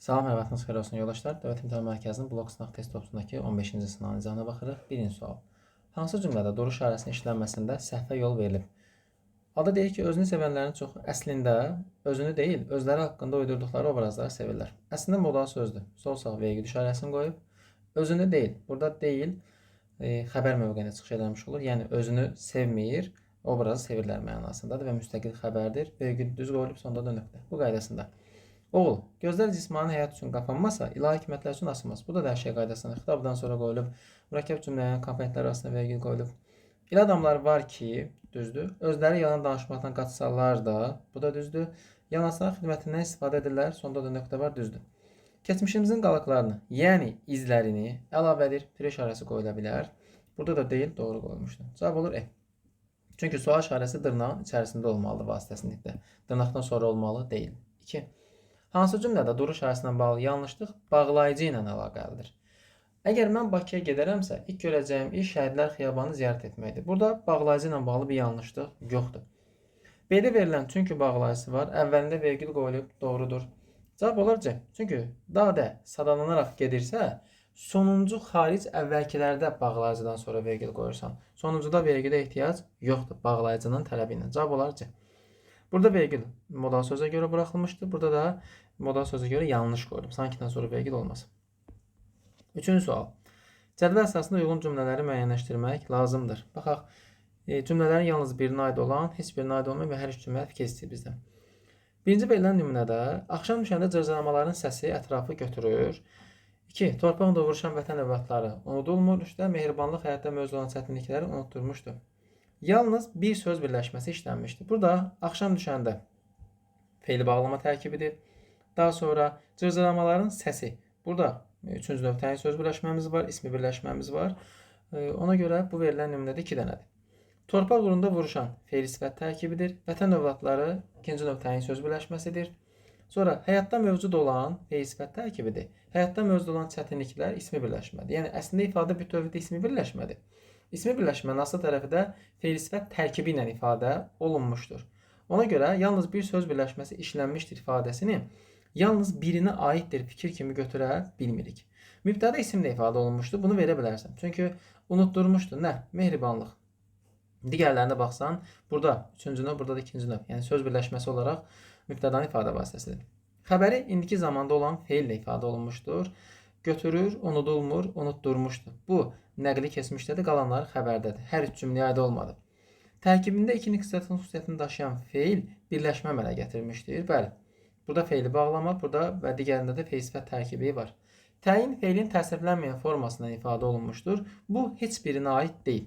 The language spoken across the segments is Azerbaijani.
Salam, hər vaxtınız xeyir olsun yoldaşlar. Dövlət İmtahan Mərkəzinin blok sınaq test toplusundakı 15-ci sınağın izahına baxırıq. Birinci sual. Hansı cümlədə duruş işarəsinin işlənməsində səhvə yol verilib? Ada deyir ki, özünü sevənlərin çoxu əslində özünü deyil, özləri haqqında uydurduqları obrazları sevirlər. Əslində modal sözdür. Sol sağ vergül işarəsini qoyub. Özünü deyil. Burada deyil xəbər mövqeyində çıxış eləmiş olur. Yəni özünü sevmir, obrazı sevirlər mənasındadır və müstəqil xəbərdir. Vergül düz qoyulub, sonda da nöqtə. Bu qaydasında. Oğul, gözlər cismani həyat üçün qapanmasa, ilahi hikmətlər üçün açılmaz. Bu da dərşə qaydasında xitabdan sonra qoyulub. Mürəkkəb cümlənin komponentləri arasında vergül qoyulub. Elə adamlar var ki, düzdür, özləri yalan danışmaqdan qaçsalar da, bu da düzdür. Yalançıların xidmətindən istifadə edirlər, sonda da nöqtə var, düzdür. Keçmişimizin qalıqlarını, yəni izlərini əlavə edir, tire işarəsi qoyula bilər. Burada da deyil, doğru qoyulmuşdur. Cavab olur E. Çünki sual işarəsi dırnağın içərisində olmalıdır vasitəsində. Dırnaqdan sonra olmalı deyil. 2. Hansı cümlədə duruş işarəsi ilə bağlı yanlışlıq bağlayıcı ilə əlaqəlidir? Əgər mən Bakıya gedərəmsə, ilk görəcəyim iş Şəhidlər Xiyabanı ziyarət etməkdir. Burada bağlayıcı ilə bağlı bir yanlışlıq yoxdur. B-də verilən çünki bağlayıcısı var. Əvvəlində vergül qoyulub, doğrudur. Cavab olar C. Çünki dadə sadalanaraq gedirsə, sonuncu xaric əvvəlkilərdə bağlayıcıdan sonra vergül qoyursan. Sonuncuda vergülə ehtiyac yoxdur bağlayıcının tələbi ilə. Cavab olar C. Burada vergül modal sözə görə buraxılmışdır. Burada da modal sözə görə yanlış qoyulub. Sankidən sonra vergül olmaz. Üçüncü sual. Cədvəl əsasında uyğun cümlələri müəyyənləşdirmək lazımdır. Baxaq, cümlələrin yalnız birinə aid olan, heç birinə aid olmayan və hər üç cümlə fikir istəyir bizdən. Birinci verilən nümunədə axşam düşəndə cırcıramaların səsi ətrafı götürür. 2. Torpaqla vuruşan vətən övladları unudulmur. 3. Mehribanlıq həyatda mövcud olan çətinlikləri unutturmuşdu. Yalnız bir söz birləşməsi işlənmişdir. Burada axşam düşəndə feili bağlama tərkibidir. Daha sonra cırcıramaların səsi. Burada üçüncü növ təyin söz birləşməmiz var, ismi birləşməmiz var. Ona görə bu verilən nümunədə 2 dənədir. Torpaq uğrunda vuruşan feili sifət tərkibidir. Vətən övladları ikinci növ təyin söz birləşməsidir. Sonra həyatda mövcud olan feil sifət tərkibidir. Həyatda mövcud olan çətinliklər ismi birləşmədir. Yəni əslində ifadə bütövlükdə ismi birləşmədir. İsmi birləşmənin asıl tərəfi də feil sifət tərkibi ilə ifadə olunmuşdur. Ona görə yalnız bir söz birləşməsi işlənmişdir ifadəsini yalnız birinə aiddir fikir kimi götürə bilmirik. Mübtəda isimlə ifadə olunmuşdur. Bunu verə bilərsən. Çünki unutturmuşdu. Nə? Mehribanlıq. Digərlərinə baxsan, burada üçüncü növ, burada da ikinci növ. Yəni söz birləşməsi olaraq mübtədanın ifadə vasitəsidir. Xəbəri indiki zamanda olan feillə ifadə olunmuşdur. Götürür, unudulmur, unutturmuşdu. Bu nəqli keçmişdədir, qalanları xəbərdədir. Hər üç cümləyə aid olmadı. Tərkibində iki nüqsətin xüsusiyyətini daşıyan feil birləşmə əmələ gətirmişdir. Bəli. Burada feili bağlama, burada və digərində də feil sifət tərkibi var. Təyin feilin təsriflənməyən formasından ifadə olunmuşdur. Bu heç birinə aid deyil.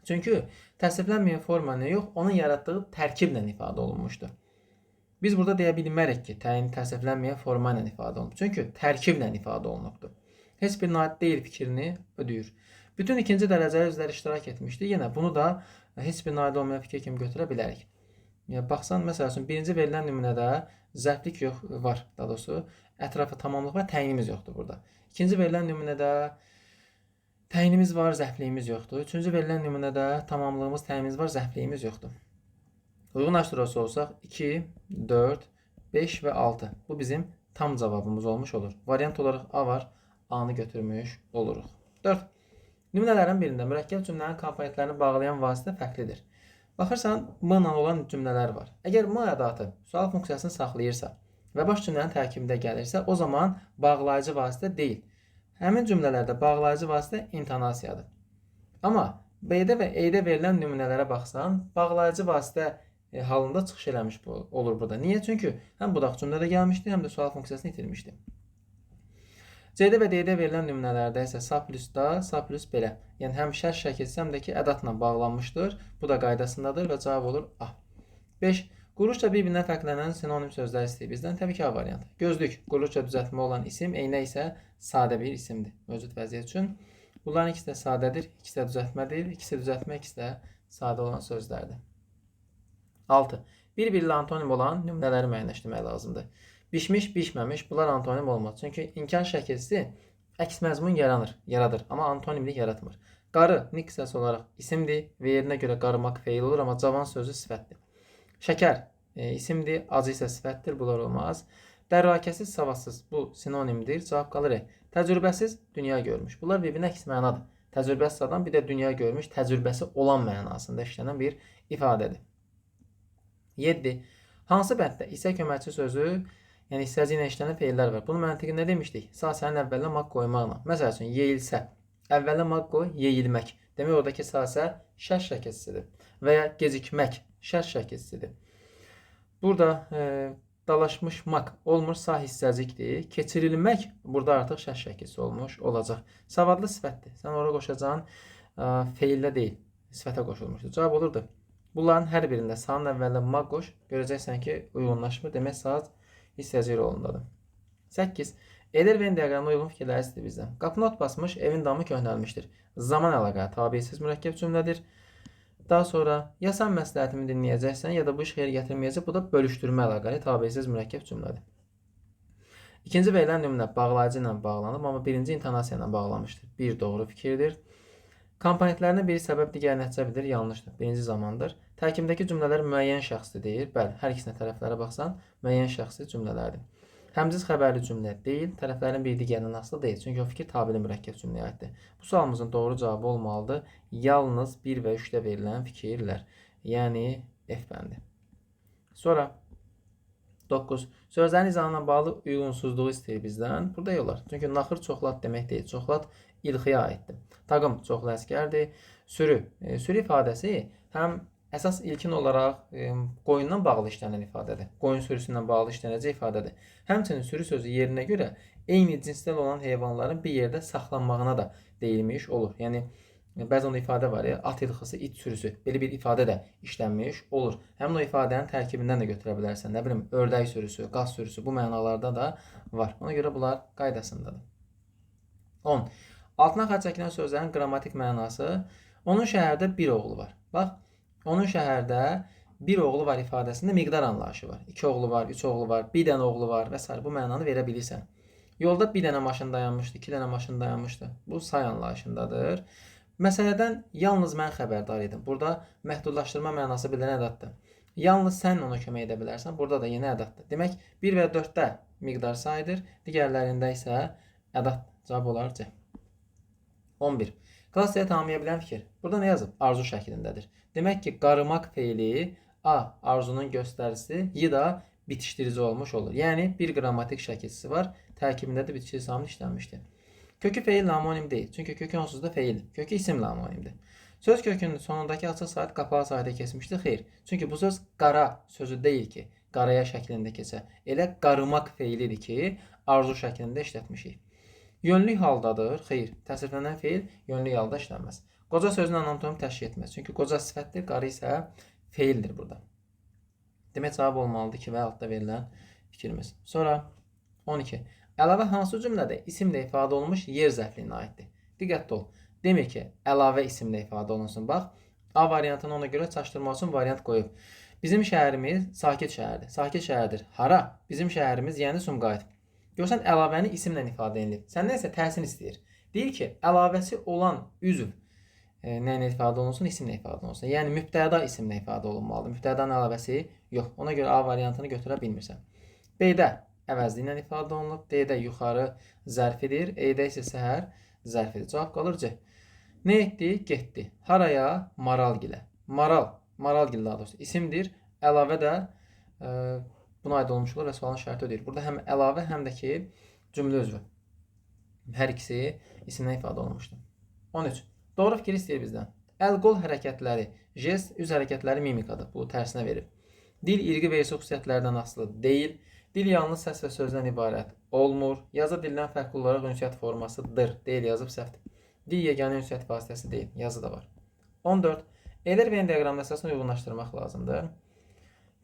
Çünki təsriflənməyən forma nə yox, onun yaratdığı tərkiblə ifadə olunmuşdur. Biz burada deyə bilmərik ki, təyin təsriflənməyən forma ilə ifadə olunub. Çünki tərkiblə ifadə olunubdur. Heç birinə aid deyil fikrini ödəyir. Bütün ikinci dərəcəli üzvlər iştirak etmişdi. Yenə bunu da heç birinə aid olmayan fikir kimi götürə bilərik. Yəni, baxsan, məsəl üçün, birinci verilən nümunədə zərflik yox var, daha doğrusu, ətrafı tamamlıq və təyinimiz yoxdur burada. İkinci verilən nümunədə təyinimiz var, zərfliyimiz yoxdur. Üçüncü verilən nümunədə tamamlığımız, təyinimiz var, zərfliyimiz yoxdur. Uyğunlaşdırırsa olsaq 2, 4, 5 və 6. Bu bizim tam cavabımız olmuş olur. Variant olaraq A var. A-nı götürmüş oluruq. 4. Nümunələrin birində mürəkkəb cümlənin komponentlərini bağlayan vasitə fərqlidir. Baxırsan, M ilə olan cümlələr var. Əgər M ədatı sual funksiyasını saxlayırsa və baş cümlənin tərkibində gəlirsə, o zaman bağlayıcı vasitə deyil. Həmin cümlələrdə bağlayıcı vasitə intonasiyadır. Amma B-də və E-də verilən nümunələrə baxsan, bağlayıcı vasitə halında çıxış eləmiş olur burada. Niyə? Çünki həm budaq cümlədə gəlmişdi, həm də sual funksiyasını itirmişdi. C-də və D-də verilən nümunələrdə isə sa plus da, sa plus belə. Yəni həm şərt şəkilsi, həm də ki ədadla bağlanmışdır. Bu da qaydasındadır və cavab olur A. 5. Quruluşca bir-birindən fərqlənən sinonim sözlər istəyir bizdən. Təbii ki, A variantı. Gözlük, quruluşca düzəltmə olan isim, eynək isə sadə bir isimdir mövcud vəziyyət üçün. Bunların ikisi də sadədir, ikisi də düzəltmədir, ikisi də düzəltmə, ikisi də sadə olan sözlərdir. 6. Bir-birilə antonim olan nümunələri müəyyənləşdirmək lazımdır. Bişmiş, bişməmiş bunlar antonim olmaz. Çünki inkar şəkilsi əks məzmun yaradır, amma antonimlik yaratmır. Qarı nik hissəsi olaraq isimdir və yerinə görə qarımaq feil olur, amma cavan sözü sifətdir. Şəkər isimdir, acı isə sifətdir, bunlar olmaz. Dərrakəsiz, savadsız. Bu sinonimdir. Cavab qalır E. Təcrübəsiz, dünya görmüş. Bunlar bir-birinə əks mənadır. Təcrübəsiz adam bir də dünya görmüş, təcrübəsi olan mənasında işlənən bir ifadədir. 7. Hansı bənddə isə köməkçi sözü, yəni hissəci ilə işlənən feillər var. Bunu məntiqi nə demişdik? Sasənin əvvəlinə maq qoymaqla. Məsəl üçün, yeyilsə. Əvvəlinə maq qoy, yeyilmək. Demək, oradakı sasə şərt şəkilçisidir. Və ya gecikmək şərt şəkilçisidir. Burada dalaşmışmaq olmur, sa hissəcikdir. Keçirilmək burada artıq şərt şəkilçisi olmuş olacaq. Savadlı sifətdir. Sən ora qoşacağın feillə deyil, sifətə qoşulmuşdur. Cavab olurdu. Bunların hər birində sanın əvvəlinə maq qoş, görəcəksən ki, uyğunlaşmır. Demək, saat hissəci rolundadır. 8. Eller Venn diaqramına uyğun fikirləri istəyir bizdən. Qapını ot basmış, evin damı köhnəlmişdir. Zaman əlaqəli tabeisiz mürəkkəb cümlədir. Daha sonra ya sən məsləhətimi dinləyəcəksən, ya da bu iş xeyir gətirməyəcək. Bu da bölüşdürmə əlaqəli tabeisiz mürəkkəb cümlədir. İkinci verilən nümunə bağlayıcı ilə bağlanıb, amma birinci intonasiya ilə bağlanmışdır. Bir doğru fikirdir. Komponentlərinə biri səbəb, digəri nəticə bildirir, yanlışdır. Birinci zamandır. Tərkibdəki cümlələr müəyyən şəxsdir deyir. Bəli, hər ikisinə tərəflərə baxsan, müəyyən şəxsi cümlələrdir. Həmciz xəbərli cümlə deyil, tərəflərin biri digərindən asılı deyil. Çünki o fikir tabeli mürəkkəb cümləyə aiddir. Bu sualımızın doğru cavabı olmalıdır. Yalnız 1 və 3-də verilən fikirlər. Yəni F bəndi. Sonra 9. Sözlərin izahına bağlı uyğunsuzluğu istəyir bizdən. Burada yoxlar. Çünki naxır çoxlu at demək deyil. Çoxlu at ilxıya aiddir. Taqım çoxlu əsgərdir. Sürü. Sürü ifadəsi həm əsas ilkin olaraq qoyundan bağlı işlənən ifadədir. Qoyun sürüsündən bağlı işlənəcək ifadədir. Həmçinin sürü sözü yerinə görə eyni cinsdən olan heyvanların bir yerdə saxlanmağına da deyilmiş olur. Yəni bəzən o ifadə var ya, at ilxısı, it sürüsü. Belə bir ifadə də işlənmiş olur. Həmin o ifadənin tərkibindən də götürə bilərsən. Nə bilim, ördək sürüsü, qaz sürüsü bu mənalarda da var. Ona görə bunlar qaydasındadır. 10. Altına xətt çəkilən sözlərin qrammatik mənası. Onun şəhərdə bir oğlu var. Bax, onun şəhərdə bir oğlu var ifadəsində miqdar anlayışı var. 2 oğlu var, 3 oğlu var, bir dənə oğlu var və s. Bu mənanı verə bilirsən. Yolda bir dənə maşın dayanmışdı, 2 dənə maşın dayanmışdı. Bu say anlayışındadır. Məsələdən yalnız mən xəbərdar idim. Burada məhdudlaşdırma mənası bildirən ədaddır. Yalnız sən ona kömək edə bilərsən. Burada da yenə ədaddır. Demək, 1 və 4-də miqdar sayıdır. Digərlərində isə ədad. Cavab olar C. 11. Klassiyaya tanımlaya bilən fikir. Burada nə yazıb? Arzu şəklindədir. Demək ki, qarımaq feili A. Arzunun göstəricisi, Y da bitişdirici olmuş olur. Yəni, bir qrammatik şəkilçisi var. Tərkibində də bitişdirici amil işlənmişdir. Kökü feillə homonim deyil. Çünki kökü onsuz da feildir. Kökü isimlə homonimdir. Söz kökünün sonundakı açıq sait qapalı saitə keçmişdir. Xeyr. Çünki bu söz qara sözü deyil ki, qaraya şəklində keçə. Elə qarımaq feilidir ki, arzu şəklində işlətmişik. Yönlük haldadır. Xeyr. Təsriflənən feil yönlük halda işlənməz. Qoca sözünün anlam təşkil etməz. Çünki qoca sifətdir, qarı isə feildir burada. Demək, cavab olmalıdır ki və altda verilən fikrimiz. Sonra 12. Əlavə hansı cümlədə isimlə ifadə olunmuş yer zərfliyinə aiddir? Diqqətli ol. Demir ki, əlavə isimlə ifadə olunsun. Bax, A variantını ona görə çaşdırmaq üçün variant qoyub. Bizim şəhərimiz sakit şəhərdir. Sakit şəhərdir. Hara? Bizim şəhərimiz, yəni Sumqayıt. Görsən, əlavəni isimlə ifadə edilib. Səndən isə tərsin istəyir. Deyir ki, əlavəsi olan üzv nə ilə ifadə olunsun? İsimlə ifadə olunsun. Yəni, mübtəda isimlə ifadə olunmalıdır. Mübtədanın əlavəsi yox. Ona görə A variantını götürə bilmirsən. B-də əvəzli ilə ifadə olunub. D-də yuxarı zərfidir. E-də isə səhər zərfidir. Cavab qalır C. Nə etdi? Getdi. Haraya? Maralgilə. Maral. Maralgil daha doğrusu isimdir. Əlavə də buna aid olmuş olur və sualın şərti ödəyir. Burada həm əlavə, həm də ki, cümlə üzvü. Hər ikisi isimdən ifadə olunmuşdur. 13. Doğru fikir istəyir bizdən. Əl-qol hərəkətləri, jest, üz hərəkətləri mimikadır. Bu tərsinə verib. Dil irqi və irsi xüsusiyyətlərdən asılı deyil. Dil yalnız səs və sözdən ibarət olmur. Yazı dildən fərqli olaraq ünsiyyət formasıdır. Deyil, yazıb səhvdir. Dil yeganə ünsiyyət vasitəsi deyil. Yazı da var. 14. Eller Venn diaqramına əsasən uyğunlaşdırmaq lazımdır.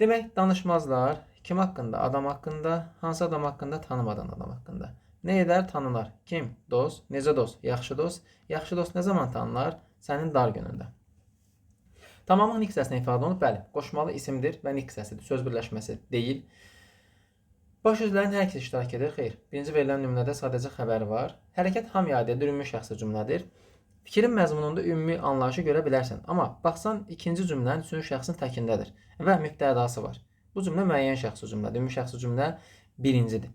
Demək, danışmazlar kim haqqında? Adam haqqında. Hansı adam haqqında? Tanımadan adam haqqında. Nə edər? Tanınar. Kim? Dost. Necə dost? Yaxşı dost. Yaxşı dost nə zaman tanınar? Sənin dar günündə. Tamamın nik hissəsinə ifadə olunub. Bəli, qoşmalı isimdir və nik hissəsidir. Söz birləşməsi deyil. Baş üzvlərin hər ikisi iştirak edir. Xeyr. Birinci verilən nümunədə sadəcə xəbər var. Hərəkət hamıya aiddir, ümumi şəxsi cümlədir. Fikrin məzmununda ümumi anlayışı görə bilərsən. Amma baxsan, ikinci cümlənin üçüncü şəxsin təkindədir və mübtədası var. Bu cümlə müəyyən şəxsi cümlədir. Ümumi şəxsi cümlə Birincidir.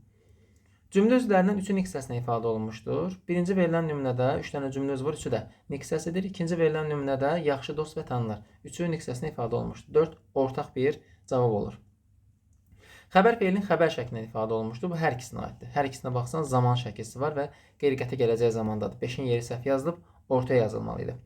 Cümlə üzvlərinin üçün hissəsinə ifadə olunmuşdur. Birinci verilən nümunədə 3 dənə cümlə üzvü var, üçü də nik hissəsidir. İkinci verilən nümunədə yaxşı dost və tanınır. Üçü nik hissəsinə ifadə olunmuşdur. 4 ortaq bir cavab olur. Xəbər feilinin xəbər şəklində ifadə olunmuşdur. Bu hər ikisinə aiddir. Hər ikisinə baxsan zaman şəkilsi var və qeyri-qəti gələcək zamandadır. 5-in yeri səhv yazılıb, ortaya yazılmalı idi.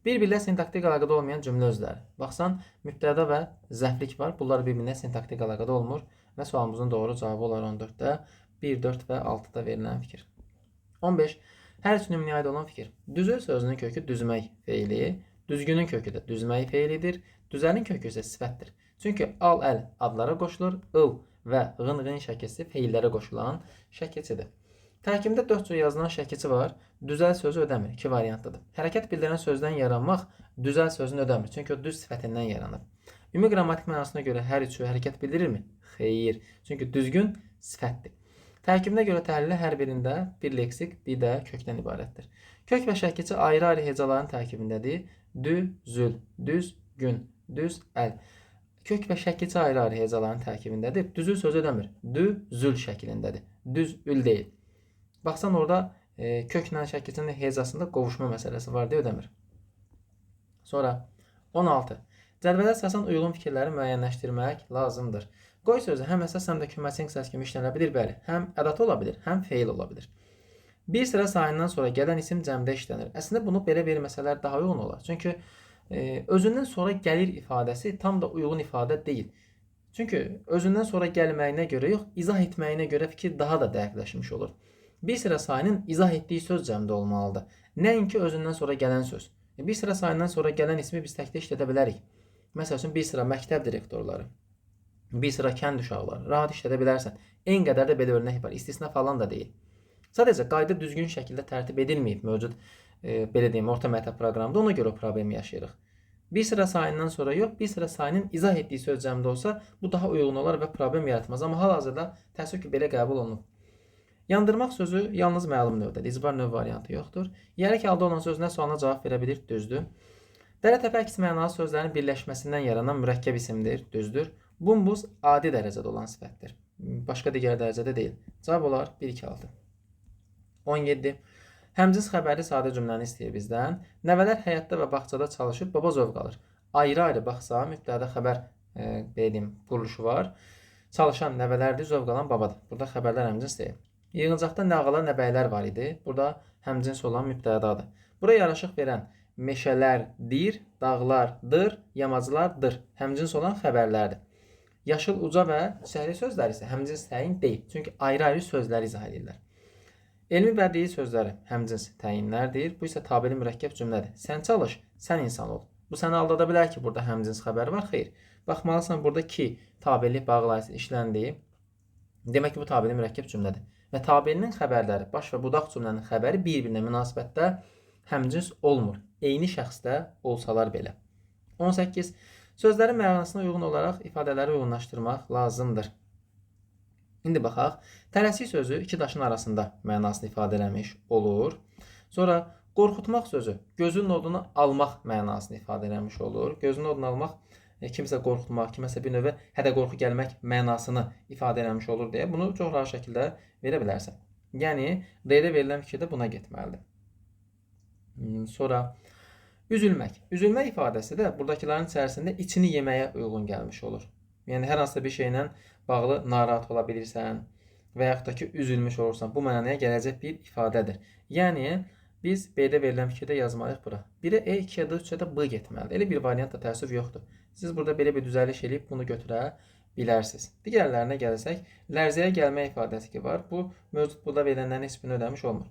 Bir-birlə sintaktik əlaqədə olmayan cümlə özləri. Baxsan, mübtəda və zərflik var. Bunlar bir-birinə sintaktik əlaqədə olmur və sualımızın doğru cavabı olar 14-də 1, 4 və 6-da verilən fikir. 15. Hər üç nümunəyə aid olan fikir. Düzül sözünün kökü düzmək feili, düzgünün kökü də düzmək feilidir, düzəlin kökü isə sifətdir. Çünki al, əl adlara qoşulur, ıl və ğın, ğın şəkilsi feillərə qoşulan şəkilçidir. Tərkibində 4 cür yazılan şəkilçi var. Düzəl sözü ödəmir. 2 variantlıdır. Hərəkət bildirən sözdən yaranmaq düzəl sözünü ödəmir. Çünki o düz sifətindən yaranır. Ümumi qrammatik mənasına görə hər üçü hərəkət bildirirmi? Xeyr. Çünki düzgün sifətdir. Tərkibinə görə təhlili hər birində bir leksik, bir də kökdən ibarətdir. Kök və şəkilçi ayrı-ayrı hecaların tərkibindədir. Dü, zül, düz, gün, düz, əl. Kök və şəkilçi ayrı-ayrı hecaların tərkibindədir. Düzül sözü ödəmir. Dü, zül şəklindədir. Düz, ül deyil. Baxsan orada köklə şəkilçinin hecasında qovuşma məsələsi var deyə ödəmir. Sonra 16. Cədvələ əsasən uyğun fikirləri müəyyənləşdirmək lazımdır. Qoy sözü həm əsas, həm də köməkçi hissəsi kimi işlənə bilir, bəli. Həm ədat ola bilir, həm feil ola bilir. Bir sıra sayından sonra gələn isim cəmdə işlənir. Əslində bunu belə verməsələr daha uyğun olar. Çünki özündən sonra gəlir ifadəsi tam da uyğun ifadə deyil. Çünki özündən sonra gəlməyinə görə yox, izah etməyinə görə fikir daha da dəqiqləşmiş olur. Bir sıra sayının izah etdiyi söz cəmdə olmalıdır. Nəinki özündən sonra gələn söz. Bir sıra sayından sonra gələn ismi biz təkdə işlədə bilərik. Məsəl üçün, bir sıra məktəb direktorları, bir sıra kənd uşaqları rahat işlədə bilərsən. En qədər də belə örnək var. İstisna falan da deyil. Sadəcə qayda düzgün şəkildə tərtib edilməyib mövcud belə deyim, orta məktəb proqramında, ona görə o problemi yaşayırıq. Bir sıra sayından sonra yox, bir sıra sayının izah etdiyi söz cəmdə olsa, bu daha uyğun olar və problem yaratmaz. Amma hal-hazırda təəssüf ki, belə qəbul olunub. Yandırmaq sözü yalnız məlum növdədir. İcbar növ variantı yoxdur. Yərək halda olan sözünə sualına cavab verə bilir, düzdür. Dərə-təpə əks mənalı sözlərin birləşməsindən yaranan mürəkkəb isimdir, düzdür. Bumbuz adi dərəcədə olan sifətdir. Başqa digər dərəcədə deyil. Cavab olar 1, 2, 6. 17. Həmcins xəbərli sadə cümləni istəyir bizdən. Nəvələr həyatda və bağçada çalışır, baba zövq alır. Ayrı-ayrı baxsa, mübtəda xəbər belə deyim, quruluşu var. Çalışan nəvələrdir, zövq alan babadır. Burada xəbərlər həmcins deyil. Yığıncaqda nə ağalar, nə bəylər var idi. Burada həmcins olan mübtədadır. Bura yaraşıq verən meşələrdir, dağlardır, yamaclardır. Həmcins olan xəbərlərdir. Yaşıl, uca və çiçəkli sözlər isə həmcins təyin deyil. Çünki ayrı-ayrı sözləri izah edirlər. Elmi bədii sözləri həmcins təyinlərdir. Bu isə tabeli mürəkkəb cümlədir. Sən çalış, sən insan ol. Bu səni aldada bilər ki, burada həmcins xəbər var. Xeyr. Baxmalısan burada ki, tabelik bağlayıcısı işləndi. Demək ki, bu tabeli mürəkkəb cümlədir. Və tabelinin xəbərləri, baş və budaq cümlənin xəbəri bir-birinə münasibətdə həmcins olmur. Eyni şəxsdə olsalar belə. 18. Sözlərin mənasına uyğun olaraq ifadələri uyğunlaşdırmaq lazımdır. İndi baxaq. Tələsik sözü iki daşın arasında mənasını ifadə eləmiş olur. Sonra qorxutmaq sözü gözünün odunu almaq mənasını ifadə eləmiş olur. Gözünün odunu almaq, kimsə qorxutmaq, kiməsə bir növə hədə qorxu gəlmək mənasını ifadə eləmiş olur deyə bunu çox rahat şəkildə verə bilərsən. Yəni D-də verilən fikir də buna getməlidir. Sonra üzülmək. Üzülmək ifadəsi də buradakıların içərisində içini yeməyə uyğun gəlmiş olur. Yəni hər hansısa bir şeylə bağlı narahat ola bilirsən və yaxud da ki, üzülmüş olursan. Bu mənaya gələcək bir ifadədir. Yəni biz B-də verilən fikirdə yazmalıyıq bura. 1-ə E, 2-yə D, 3-ə də B getməlidir. Elə bir variant da təəssüf yoxdur. Siz burada belə bir düzəliş eləyib bunu götürə bilərsiniz. Digərlərinə gəlsək, lərzəyə gəlmə ifadəsi ki var. Bu mövcud burada verilənlərin heç birini ödəmiş olmur.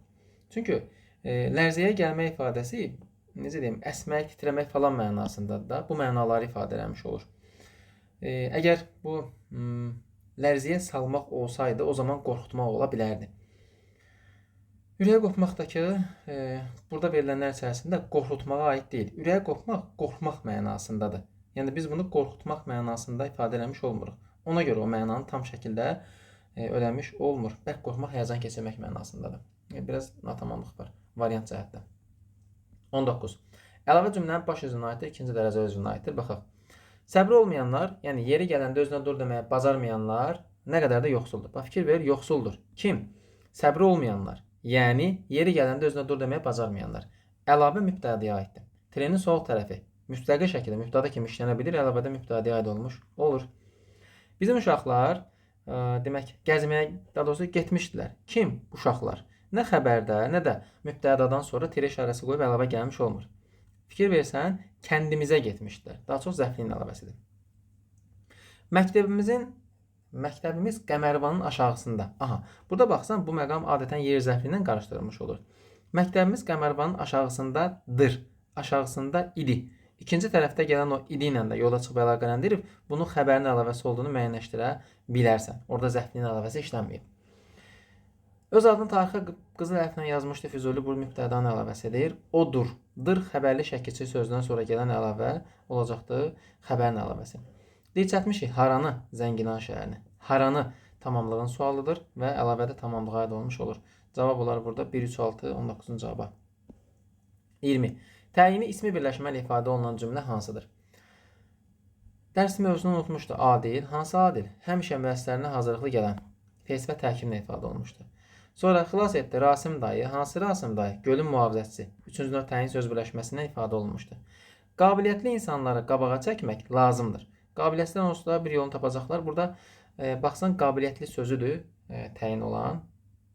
Çünki lərzəyə gəlmə ifadəsi, necə deyim, əsmək, titrəmək falan mənasındadır da. Bu mənaları ifadə eləmiş olur. Əgər bu lərzəyə salmaq olsaydı, o zaman qorxutmaq ola bilərdi. Ürəyə qopmaqdakı burada verilənlər içərisində qorxutmağa aid deyil. Ürəyə qopmaq, qorxmaq mənasındadır. Yəni biz bunu qorxutmaq mənasında ifadə eləmiş olmuruq. Ona görə o mənanı tam şəkildə ödəmiş olmur. Bərk qorxmaq, həyəcan keçirmək mənasındadır. Biraz natamamlıq var variant cəhətdə. 19. Əlavə cümlənin baş üzvünə aiddir, ikinci dərəcə üzvünə aiddir. Baxaq. Səbri olmayanlar, yəni yeri gələndə özünə dur deməyə bacarmayanlar Nə qədər də yoxsuldur. Bax, fikir ver, yoxsuldur. Kim? Səbri olmayanlar. Yəni, yeri gələndə özünə dur deməyə bacarmayanlar. Əlavə mübtədaya aiddir. Trenin soğuq tərəfi müstəqil şəkildə mübtəda kimi işlənə bilir, əlavədə mübtədaya aid olmuş olur. Bizim uşaqlar, demək, gəzməyə, daha doğrusu getmişdilər. Kim? Uşaqlar. Nə xəbərdə, nə də mübtədadan sonra tirə işarəsi qoyub əlavə gəlmiş olmur. Fikir versən, kəndimizə getmişdilər. Daha çox zərfliyin əlavəsidir. Məktəbimiz Qəmərvanın aşağısında. Aha, burada baxsan, bu məqam adətən yer zərfliyindən qarışdırılmış olur. Məktəbimiz Qəmərvanın aşağısındadır. Aşağısında idi. İkinci tərəfdə gələn o idi ilə də yola çıxıb əlaqələndirib, bunun xəbərin əlavəsi olduğunu müəyyənləşdirə bilərsən. Orada zərfliyin əlavəsi işlənməyib. Öz adını tarixə qızıl hərflə yazmışdı Füzuli, bu mübtədanın əlavəsidir. Odur. Dır xəbərli şəkilçi sözündən sonra gələn əlavə olacaqdır xəbərin əlavəsi. Dirçətmişik haranı? Zəngilan şəhərini. Haranı tamamlığın sualıdır və əlavədə tamamlığa aid olmuş olur. Cavab olar burada 1, 3, 6, 19-cu cavaba. 20. Təyini ismi birləşmə ilə ifadə olunan cümlə hansıdır? Dərs mövzusunu unutmuşdu. Adil. Hansı adil? Həmişə müəssisələrinə hazırlıqlı gələn. Feys və tərkiblə ifadə olunmuşdu. Sonra xilas etdi Rasim dayı. Hansı Rasim dayı? Gölün mühafizəçisi. Üçüncü növ təyin söz birləşməsindən ifadə olunmuşdu. Qabiliyyətli insanları qabağa çəkmək lazımdır. Qabiliyyətsizlər onsuz da bir yolunu tapacaqlar. Burada baxsan qabiliyyətli sözüdür təyin olan.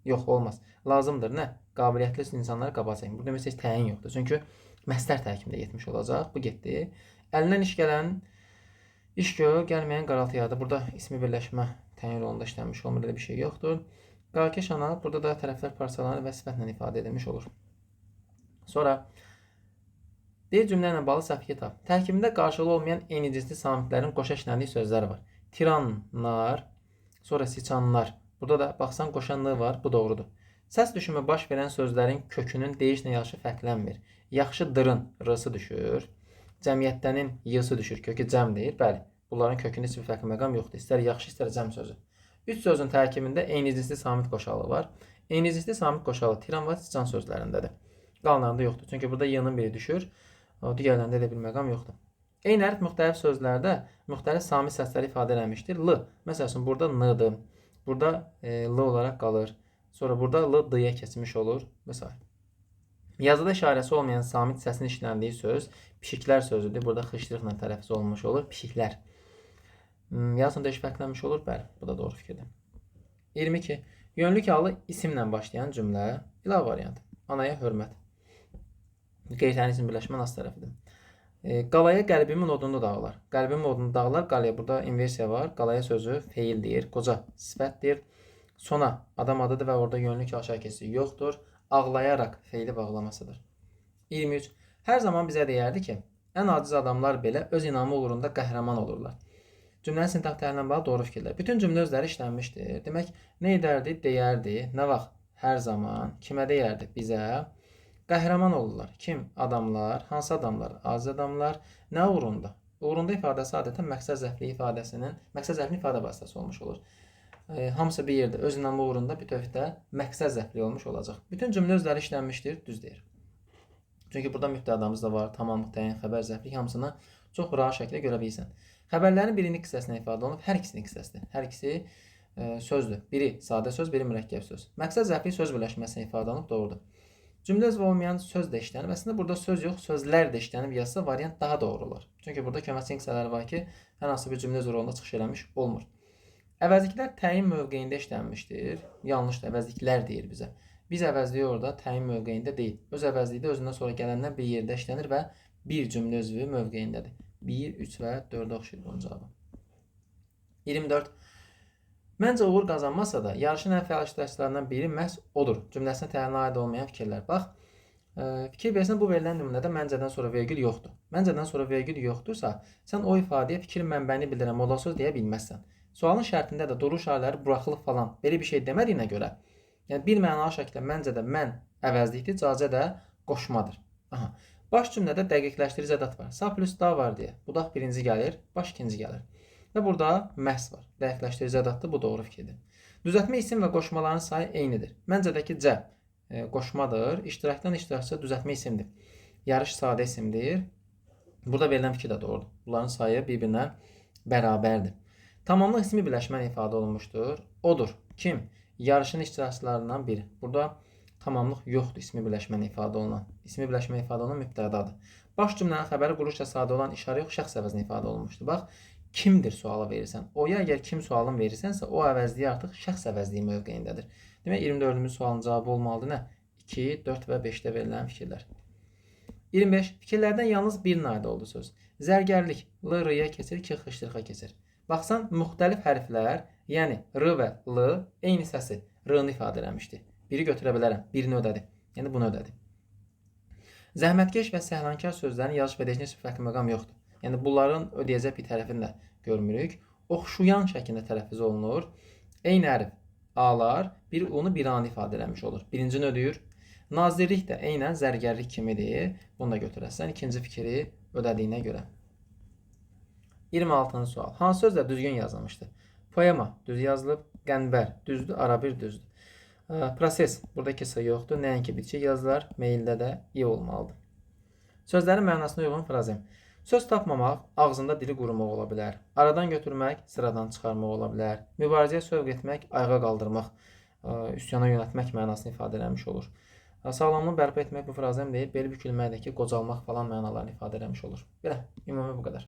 Yox, olmaz. Lazımdır. Nə? Qabiliyyətli insanları qabağa çəkmək. Burada məsələn heç təyin yoxdur. Çünki məstər tərkibində getmiş olacaq. Bu getdi. Əlindən iş gələn iş gör, gəlməyən qaraltıyadır. Burada ismi birləşmə təyin rolunda işlənmiş olmur. Elə bir şey yoxdur. Qarkeş ana, burada da tərəflər parçalanır və sifətlə ifadə edilmiş olur. Sonra deyir cümlə ilə bağlı səhv tap. Tərkibində qarşılığı olmayan eyni cinsli samitlərin qoşa işləndiyi sözlər var. Tiranlar, sonra siçanlar. Burada da baxsan qoşa n var, bu doğrudur. Səs düşümü baş verən sözlərin kökünün deyişlə yaxşı fərqlənmir. Yaxşıdırın r-sı düşür. Cəmiyyətlənin y-sı düşür. Kökü cəm deyir. Bəli, bunların kökündə heç bir fərqli məqam yoxdur. İstər yaxşı, istər cəm sözü. Üç sözün tərkibində eyni cinsli samit qoşalı var. Eyni cinsli samit qoşalı tiran və siçan sözlərindədir. Qalanlarında yoxdur. Çünki burada y-nın biri düşür. Digərlərində elə bir məqam yoxdur. Eyni hərf müxtəlif sözlərdə müxtəlif samit səsləri ifadə eləmişdir. L. Məsəl üçün burada n-dır. Burada l olaraq qalır. Sonra burada l d-yə keçmiş olur və s. Yazıda işarəsi olmayan samit səsin işləndiyi söz pişiklər sözüdür. Burada xışdırıqla tələffüz olunmuş olur. Pişiklər. Yazın döyüş fərqlənmiş olur. Bəli, bu da doğru fikirdir. 22. Yönlük halı isimlə başlayan cümlə. İlave variantı. Anaya hörmət. Qeyri-təyin isim birləşmə nas tərəfidir. Qalaya qəlbimin odunlu dağlar. Qəlbimin odunlu dağlar. Qalaya burada inversiya var. Qalaya sözü feil deyir. Qoca sifətdir. Sona adam adıdır və orada yönlük aşağı keçici yoxdur. Ağlayaraq feili bağlamasıdır. 23. Hər zaman bizə deyərdi ki, ən aciz adamlar belə öz inamı uğrunda qəhrəman olurlar. Cümlənin sintaks təhlilindən bağlı doğru fikirlər. Bütün cümlə özləri işlənmişdir. Demək, nə edərdi? Deyərdi. Nə vaxt? Hər zaman. Kimə deyərdi? Bizə. Qəhrəman olurlar. Kim? Adamlar. Hansı adamlar? Aciz adamlar. Nə uğrunda? Uğrunda ifadəsi adətən məqsəd zərfli ifadəsinin, məqsəd zərfli ifadə vasitəsi olmuş olur. Hamısı bir yerdə öz inamı uğrunda bütövlükdə məqsəd zərfli olmuş olacaq. Bütün cümlə özləri işlənmişdir, düz deyir. Çünki burada mübtədamız da var, tamamlıq, təyin, xəbər, zərflik hamısını çox rahat şəkildə görə bilirsən. Xəbərlərin birinin hissəsinə ifadə olunub, hər ikisinin hissəsidir. Hər ikisi sözdür. Biri sadə söz, biri mürəkkəb söz. Məqsəd zərfli söz birləşməsinə ifadə olunub, doğrudur. Cümlə üzvü olmayan söz də işlənib. Əslində burada söz yox, sözlər də işlənib yazsa variant daha doğru olar. Çünki burada köməkçi hissələri var ki, hər hansı bir cümlə üzvü rolunda çıxış eləmiş olmur. Əvəzliklər təyin mövqeyində işlənmişdir. Yanlışdır, əvəzliklər deyir bizə. Biz əvəzliyi orada təyin mövqeyində deyil. Öz əvəzliyi də özündən sonra gələndən bir yerdə işlənir və bir cümlə üzvü mövqeyindədir. 1, 3 və 4-ə oxşayır bunun cavabı. 24. Məncə uğur qazanmasa da yarışın ən fəal iştirakçılarından biri məhz odur. Cümləsinə təlinə aid olmayan fikirlər. Bax, fikir versən bu verilən nümunədə məncədən sonra vergül yoxdur. Məncədən sonra vergül yoxdursa, sən o ifadəyə fikir mənbəyini bildirən modal söz deyə bilməzsən. Sualın şərtində də duruş işarələri buraxılıb falan belə bir şey demədiyinə görə, yəni bir mənalı şəkildə məncə də mən əvəzlikdir, cacə də qoşmadır. Aha. Baş cümlədə dəqiqləşdirici ədat var. Sa plus da var deyə. Budaq birinci gəlir, baş ikinci gəlir. Və burada məhz var. Dəqiqləşdirici ədatdır, bu doğru fikirdir. Düzəltmə isim və qoşmaların sayı eynidir. Məncədəki C qoşmadır. İştirakdan iştirakçı düzəltmə isimdir. Yarış sadə isimdir. Burada verilən fikir də doğrudur. Bunların sayı bir-birinə bərabərdir. Tamamlıq ismi birləşmə ifadə olunmuşdur. Odur. Kim? Yarışın iştirakçılarından biri. Burada tamamlıq yoxdur ismi birləşmə ifadə olunan. İsmi birləşmə ifadə olunan mübtədadır. Baş cümlənin xəbəri quruluşca sadə olan işarə yox, şəxs əvəzinə ifadə olunmuşdur. Bax, kimdir sualı verirsən. Oya əgər kim sualını verirsənsə, o əvəzliyi artıq şəxs əvəzliyi mövqeyindədir. Demək 24-cü sualın cavabı olmalıdır nə? 2, 4 və 5-də verilən fikirlər. 25. Fikirlərdən yalnız birinə aid oldu söz. Zərgərlik L R-ya keçir, K X X keçir. Baxsan, müxtəlif hərflər, yəni R və L eyni səsi R-ni ifadə eləmişdi. Biri götürə bilərəm, birini ödədi. Yəni bunu ödədi. Zəhmətkeş və səhlankar sözlərin yazış və deyişində heç bir fərqli məqam yoxdur. Yəni bunların ödəyəcək bir tərəfini də görmürük. Oxşayan şəklində tələffüz olunur. Eyni hərf A-lar bir U-nu bir A-nı ifadə eləmiş olur. Birincini ödəyir. Nazirlik də eynən zərgərlik kimidir. Bunu da götürəsən ikinci fikri ödədiyinə görə. 26-cı sual. Hansı sözlə düzgün yazılmışdır? Poema düz yazılıb, qənbər düzdür, arabir düzdür. Proses burada S yoxdur. Nəinki bitişik yazılar, maildə də i olmalıdır. Sözlərin mənasına uyğun frazem. Söz tapmamaq, ağzında dili qurumaq ola bilər. Aradan götürmək, sıradan çıxarmaq ola bilər. Mübarizəyə sövq etmək, ayağa qaldırmaq, üsyana yönəltmək mənasını ifadə eləmiş olur. Sağlamlığı bərpa etmək bu frazem deyil, bel bükülməkdəki qocalmaq falan mənalarını ifadə eləmiş olur. Belə, ümumi bu qədər.